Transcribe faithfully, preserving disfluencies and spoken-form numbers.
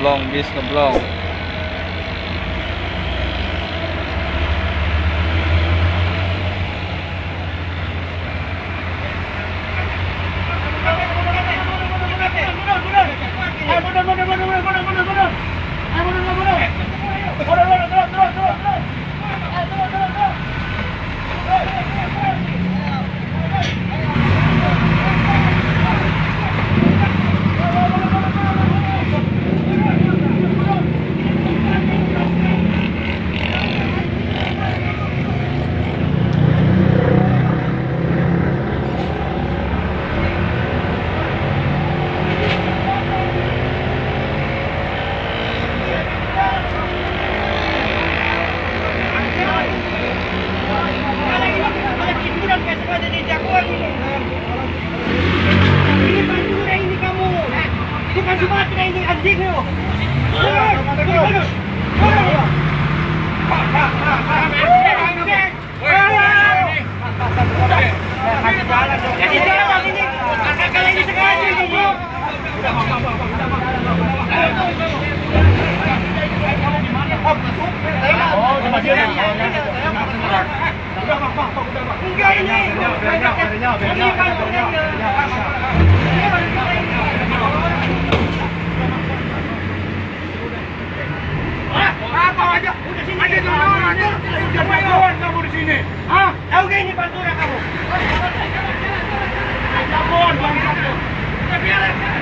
Blong, bis ngeblong. Ini Pantura ini kamu. Ini kan Sumatera ini, anjing lu. Kasih jalan ini. Kalau ini sengaja ini, Bro. Enggak ini. Hah? Apa aja? Udah sini. Ada jalan, ada. Udah jagoan kamu di sini. Hah? Tahu gak ini Pantura kamu? Jagoan bangsat lu. Udah biarin.